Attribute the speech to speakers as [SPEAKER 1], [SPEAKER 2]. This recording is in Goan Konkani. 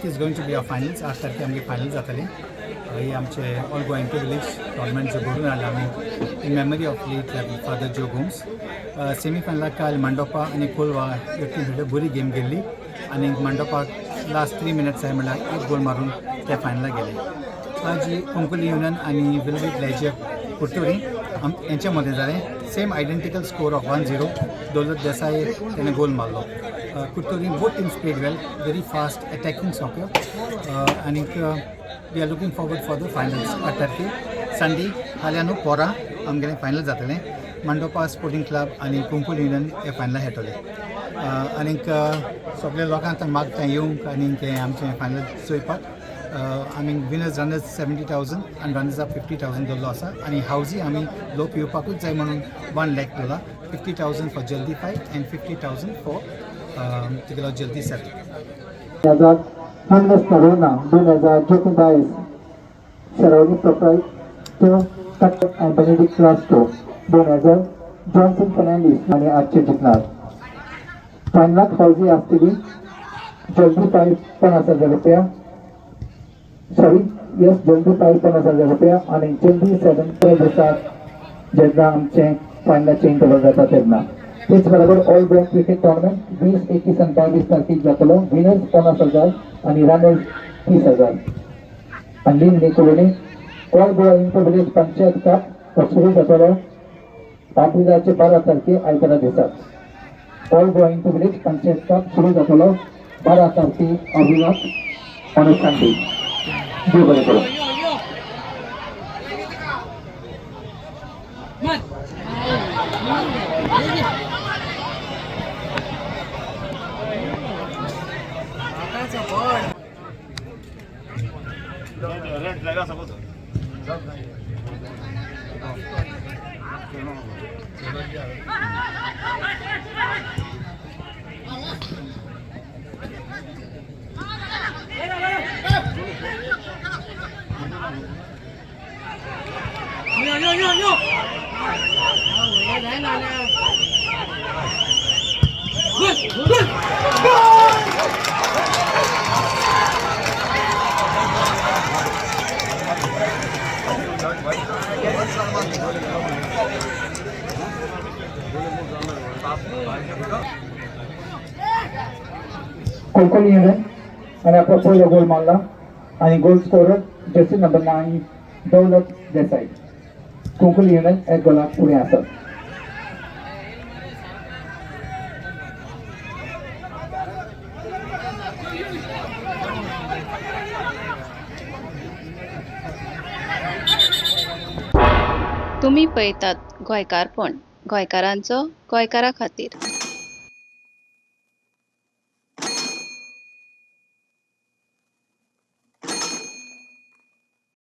[SPEAKER 1] 8th is going to be our finals. 8 तारखे आमगे फायनल जातले. ही आमचे all Goa inter village tournament जो घडून हाडला आमी in memory of late Father Joe Gomes. सेमीफायनलाक काल मांडोपा आनी कोलवा ह्यो टीम भितर बरी गेम गेल्ली आनी मांडोपाक लास्ट 3 मिनट्स आहे म्हणल्यार एक गोल मारून ते फायनलाक गेले. आज कुंकळी युनियन आनी विल्वेट लेजर कुर्तोरी हेंच्या मदें जालें. Same identical score of 1-0. Daulat Desai तेणें गोल मारलो. Curtorim both teams played well, very fast attacking soccer, आनीक we are looking forward for the finals. 8 तारखे संडे फाल्यां न्हू पोरा आमगेलें फायनल जातलें. मांडोपा स्पोर्टींग क्लब आनी कुंकळी युनियन हे फायनला खेळटले. आनीक सगल्या लोकांक मागता येवंक आनीक हें आमचें फायनल चोयपाक. आमी विनर्स रनर्स 70,000 आनी रनर्स अप 50,000 दवरलो आसा आनी हावजी आमी लोक येवपाकूच जाय म्हणून 1 लाख दवरला. 50,000 फॉर जल्दी 5 आनी 50,000 फॉर तुगेलो जल्दी 7.
[SPEAKER 2] 2000 Carlos Corona, 2000 Joaquin Dias, Sharoni Proprietor and Benedict Castro, 2000 Johnson Fernandes आणि आजचे जिंकणार. फायनलाक हौजी आसतली जल्दी पाय 50,000 रुपया, सॉरी यस जल्दी पाय 50,000 रुपया आणि जल्दी 7 दिसाक जेन्ना आमचें फायनलाचें इंटरवल जाता तेन्ना. तेच बरोबर ऑल गोवा क्रिकेट टुर्नामेंट 20, 21 आनी 22 तारखेक जातलो. विनर्स 50,000 आणि रनर्स 30,000. आणि Lindi colony all Goa inter village panchayat cup हो सुरू जातलो एप्रिलाचे 12 तारखे आयतारा दिसाक. All Goa inter village panchayat cup सुरू जातलो 12 तारखे एप्रिलाक ऑन संडे. देव बरें करूं. कुंकळी युनियन आणि आपला पहिलो गोल मारला आणि goal scorer jersey number 9 Daulat Desai. Cuncolim union एक गोलाक फुडें आसात.
[SPEAKER 3] तुमी पळयतात गोंयकारपण, गोंयकारांचो गोंयकारा खातीर.